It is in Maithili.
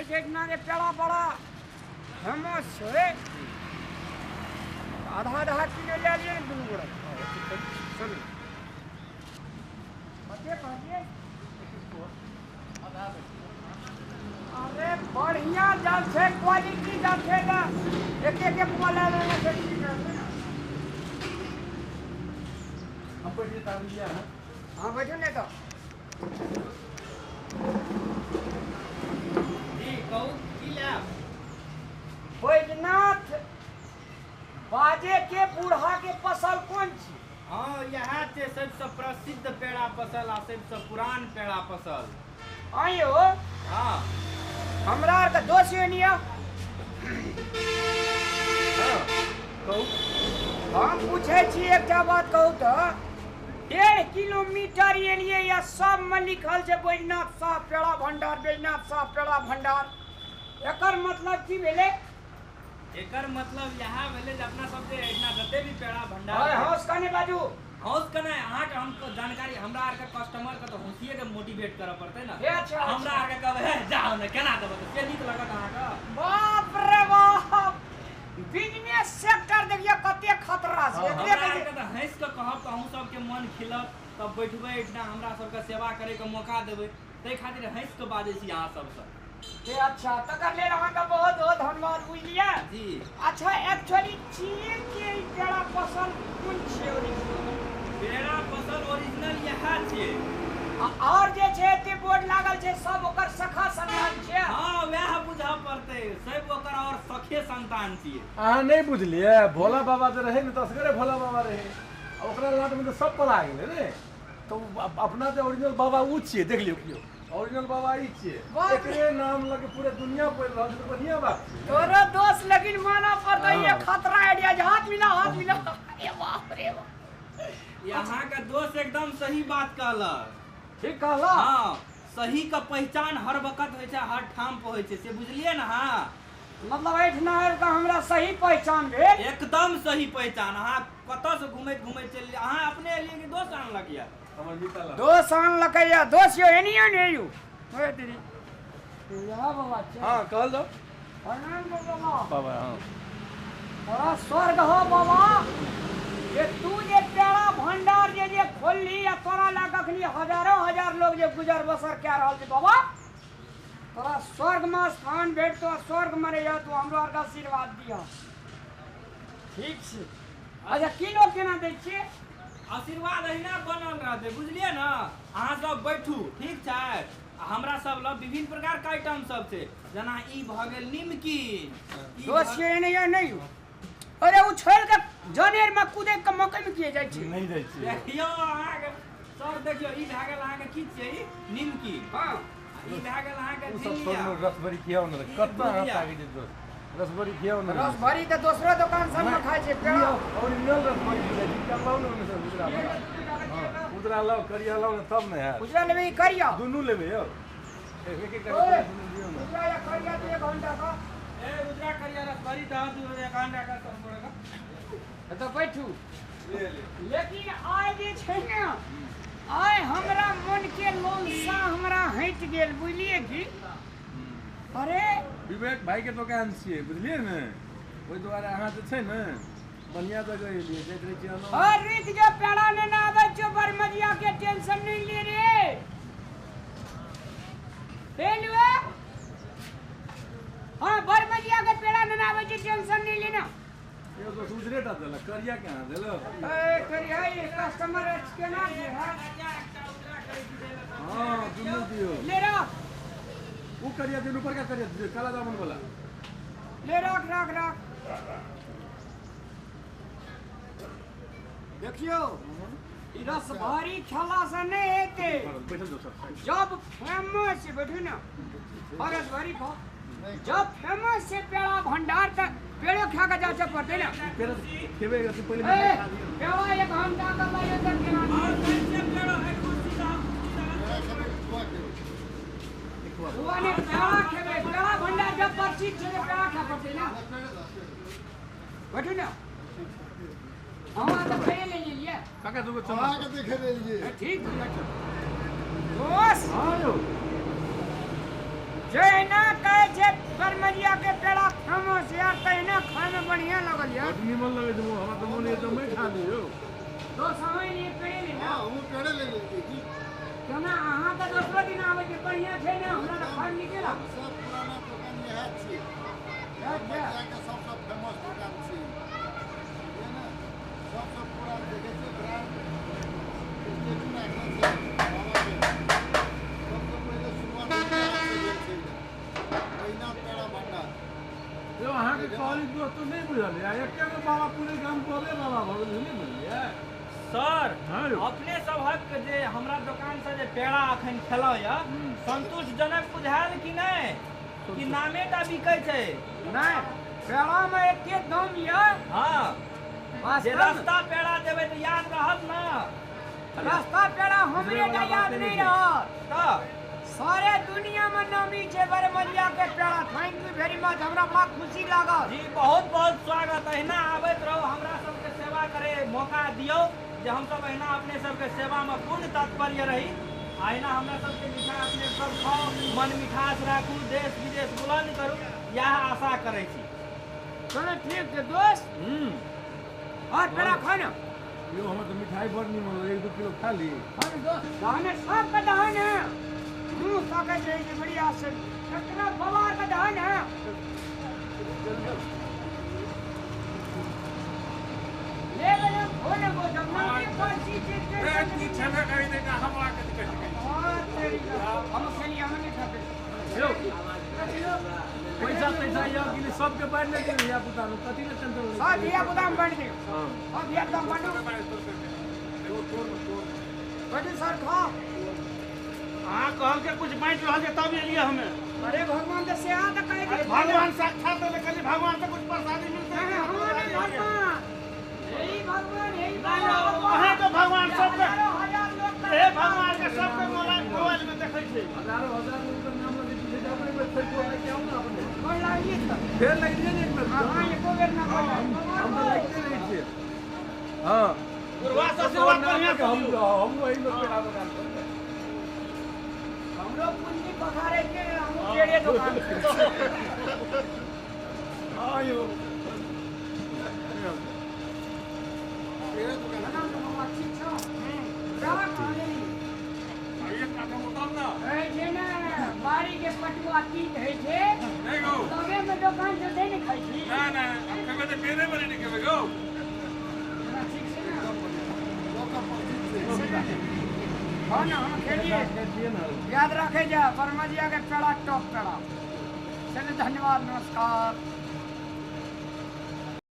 छै एहिठिना जे पेड़ा बड़ा फेमस छै, आधा आधा किलो लए लिअ ने दुनू गोरा। चलू, कते कहलियै? अरे बढ़िया जल छै, क्वालिटी जल छै, तऽ एक एक एक पुआ लए लेने छै, ठीक रहतै ने। हम बैठिए ताबे लिया है। हाँ, बैठू ने तऽ। जी कहू, की लेब? बैजनाथ बाजे के बूढ़ा के फसल कोन छी? हँ, इएह छै सबसँ प्रसिद्ध पेड़ा फसल आ सबसँ पुरान पेड़ा फसल। आइयो। हँ। हमरा आरके दोष ये निया। हँ, कहू। हम पूछै छी एकटा बात, कहू तऽ 1.5 किलोमीटर एलियै या सबमे लिखल छै बैजनाथ साह पेड़ा भंडार, बैजनाथ साह पेड़ा भंडार, एकर मतलब की भेलै? एकर मतलब इएह भेलै जे अपना सब जे एहिना जते भी पेड़ा भंडार अरे छै, हौस कने बाजू। हौस कने अहाँके हम जानकारी, हमरा आरके कस्टमर के तऽ हौसिए के मोटिवेट करऽ पड़तै ने। हे, अच्छा, अच्छा। हमरा आरके कहबै हे जाओ ने, केना देबै, तऽ से नीक लगत अहाँके? बाप रे बाप, बिजनेस सेक्टर देखियौ कते खतरा छै। एकरे हमरा कहै आरके तऽ हँसि कऽ कहब तऽ अहूँ सबके मन खिलत, तब बैठबै एहिठिना, हमरा सबके सेवा करैके मौका देबै, ताहि खातिर हँसि कऽ बाजै छी अहाँ सबसँ। से अच्छा, तकर लेल अहाँके बहुत बहुत धन्यवाद, बुझलियै? जी। अच्छा, एक्चुअली छियै के ई पेड़ा फसल कोन छियै ओरिजिनल? पेड़ा फसल ओरिजिनल इएह छियै। आओर जे छै एते बोर्ड लागल छै सब ओकर सखा संतान छियै? हँ, वएह बुझऽ पड़तै, सब ओकर आओर सखे संतान छियै। अहाँ नहि बुझलियै, भोला बाबा जे रहै ने तऽ असगरे भोला बाबा रहै, आ ओकरा लाटमे तऽ सब पला गेलै ने, तऽ ओ अपना जे ओरिजिनल बाबा ओ छियै। देख लियौ कियो, ओरिजिनल बाबा ई छियै। बाप रे। एकरे नाम लऽ के पूरे दुनिया पढ़ि रहल छै, तऽ बढ़िआँ बात छै। तोरो दोस्त लेकिन मानऽ पड़तै, ये हँ। खतरा आइडिया छै। हाथ मिला, हाथ मिला। अरे बाप रे बाप। अहाँके दोस्त एकदम सही बात कहलक। ठीक कहला। हँ, सही के पहचान हर वक्त होइ छै, हर ठाम पर होइ छै, से बुझलियै ने? हँ। मतलब एहिठिना आबि कऽ हमरा सही पहचान भेल? एकदम सही पहचान। अहाँ कतऽ से घुमैत घुमैत चलि, अहाँ अपने एलियै कि दोस्त आनलक यऽ? हमर मित्र लग। दोस्त आनलकै यऽ। दोस्त यौ, एनियो ने यौ। ओए तेरी इएह बाबा छै। हँ, कहल जाउ। प्रणाम बाबा। बाबा, हँ। तोरा स्वर्ग हो बाबा, जे तू जे पेड़ा भंडार जे जे खोलली आ तोरा लए कखनी हजारो हजार लोग जे गुजर बसर कए रहल छै। बाबा, तोरा स्वर्ग में स्थान भेटतो आ स्वर्ग में रहिह तू, हमरो आरके आशीर्वाद दिह। ठीक छै। अच्छा, किलो केना दै छियै? आशीर्वाद अहिना बनल रहतै, बुझलियै ने? अहाँ सब बैठू, ठीक छै? आ हमरा सब लग विभिन्न प्रकार के आइटम सब छै, जेना ई भऽ गेल निमकीन, ई दोस्त भऽ- छियै एने यऽ नहि यौ। अरे ओ छोड़ि कऽ जनेर में कूदै के मकई में किए जाइ छै? नहि जाइ छियै। देखियौ अहाँके सर, देखियौ, ई भए गेल अहाँके की छियै ई? निमकीन। हँ। आ ई भए गेल अहाँके ओ सब झिल्लिया। छोड़ू, रसभरी खियाउ ने। ई कतना अहाँ भुजिया। ताकि जे दोस्त, रसभरी खियाउ ने। रस भरी तऽ दोसरो दुकान सब में खाइ छै पेड़ा। ओरिजिनल रसभरी बुझाइ छै। क्या लाउ ने ओहिमे से उजरा वाला। हँ, उजरा लाउ, करिया लाउ ने, तब ने हैत। उजरा लेबै कि करिया? दुनू लेबै यौ, एक एक ओए, दुनू दियौ ने। उजरा या करिया तऽ एक घंटा का। ए, उजरा करिया रसभरी दह दू एक अंडा का सब गोरा का। तऽ बैठू। ले ले। लेकिन आइ जे छै ने, आइ हमरा मन के लोलसा हमरा हटि गेल, बुझलियै की? अरे विवेक भाई के दोकान छियै, बुझलियै ने? ओहि दुआरे अहाँ जे छै ने बढ़िआँ जगह एलियै, जाइत रहै छियै अनो। और रुकि जो, पेड़ा नेने आबै छियौ। बरमजिया के टेंशन नहि ले रे। हे लुआ, हाँ, बरमजिया के पेड़ा नेने आबै छियै, टेंशन नहि लेना। एगो दोस्त उजरे टा देलक, करिया केना देलक? ए करिया, ये कस्टमर अछि केना जे है। हँ, दुनू दियौ। ले रख। ओ करिया दियौ, ऊपर का करिया दियौ, काला जामुन वाला। ले रख, रख, रख। देखियौ, ई रस भारी खेला से नहि हेतै। बैठल जाउ सब। जब फेमस, बैठू ने, और रस भारी खाओ। जब फेमस से पेड़ा भंडार तक पेड़ो खा के जाचे पड़तै ने। पेड़ा खेबै एकरा से पहिले। ए, पेड़ा एक घंटा का लाइयो तऽ केना? और कैसे पेड़ो है कुर्सी दा, कुर्सी दा। सुबह ने पेड़ा खेबै, पेड़ा भंडार जब प्रसिद्ध छै तऽ पेड़ा खा पड़तै ने। बैठू ने, हम तऽ खाइए ले लेलियै। काका, दूगो चम्मच। अहाँके देखे लेलियै। ठीक, दोस्त। हँ यौ। जहिना कहै छै बरमजिया के पेड़ा फेमस यार तहिना खाय में बढ़िया लगल यार। बड निमन लगै छै, हमरा तऽ मोन एकदम नहि खा लियौ। दोस्त अहाँ लिए पेड़े ले ना। हां हम पेड़े ले लेलियै जी। केना अहाँ तऽ दोसरो दिन आबै छै, बढ़िया छै ने, हमरा तऽ खाय नीके लागल। सब पुराना दुकान इएह छियै, बरमजिया के सबसँ फेमस दुकान छै बुझलियै ने। सबसँ पुरान देखै छियै ब्रांड स्टेचू राखल छै बाबाके। सबसँ पहिले शुरुआत हुनके हाथसँ भेल छै महिना पेड़ा भंडार। यौ अहाँके कहली दोस्त नहि बुझलियै, एके बेर बाबा पूरे गाम बाबे बाबा भऽ गेल, नहि बुझलियै सर। हाँ यौ। अपने सबहक जे हमरा दोकान से जे पेड़ा अखन खेलौ यऽ संतोषजनक बुझायल कि नहि? कि नामे टा बिकै छै? नहि, पेड़ा में एते दम यऽ। हाँ, जे रास्ता पेड़ा देबै तऽ याद रहत ना। रास्ता पेड़ा हमरे टा याद नहीं रहत, तऽ सारे दुनिया में नामी छै बरमजिया के पेड़ा। Thank you very much, हमरा बड़ा खुशी लागल जी। बहुत बहुत स्वागत। अहिना आबैत रहू, हमरा सबके सेवा करे मौका दियौ जे हमसब अहिना अपने सबके सेवा में पूर्ण तत्पर्य रही। अहिना हमरा सबके मिठाई अपने सब खाउ, मन मिठास राखू, देश विदेश बुलंद करू, इएह आशा करै छी। चलो ठीक छै दोस्त। और पेड़ा खाओ ना। यौ हमरा तऽ मिठाई बड़ निमन लगै, 1-2 किलो खा ली। खाओ ना दोस्त। दहन सबके दहन है, मुँह ताकै छै जे बढ़िया से इतना बवार का दहन है। ले गए फोन को जब ना कौन सी चीज के छेबे करी दे हमरा के कहै छै। और तेरी हम खेलिए, हम नहीं खाते। यौ पैसा पैसा यौ कि सबके बाँटि नहि दियौ धिया पुता नु, कथी ले टेंशन लै? सब धिया पुता में बाँटि दियौ। हां सब धिया पुता में बाँटू। बाँटू सर खाओ। अहाँ कहल के कुछ बाँटि रहल छै तब एलियै हमे। अरे भगवान तऽ सेहा तऽ कहै छै। भगवान साक्षात एलै, कहलियै भगवान से कुछ प्रसादी मिलतै। भगवान यही भगवान यही भगवान अहाँ के भगवान सबके हजार लोग हे भगवान के सबके मोबाइल में देखै छै। हजारों हजार लोग के नाम लगे छै, जाबै एक बेर फेर लेके आउ ना अपने। गोर लागिए तऽ फेर लागि दियै ने एक बेर। अहाँ एको बेर ना गोर लागी। हम तऽ लागिते रहै छियै। हां गुरुआ से आशीर्वाद बढ़िया से हम हम वही लोग पेड़ा दुकान पर। हमरो पूंजी पखारे के हम पेड़े दुकान। हां यौ पेड़े दुकान ना बाबा ठीक छौ। पेड़ा खा लेली। एक काठो उतार ना कहै छै ने बाड़ी के पटुआ तीत होइ छै, नहि गौ तबे में दोकान से नहि ने खाइ छी। ना ना हम खेबै तऽ पेड़े बने नहि खेबै गौ। ठीक छै ने? सबसँ प्रसिद्ध छै। हाँ ना हम खेलिए। याद रखे जा बरमजिया के पेड़ा टॉप पेड़ा। चलिए धन्यवाद, नमस्कार।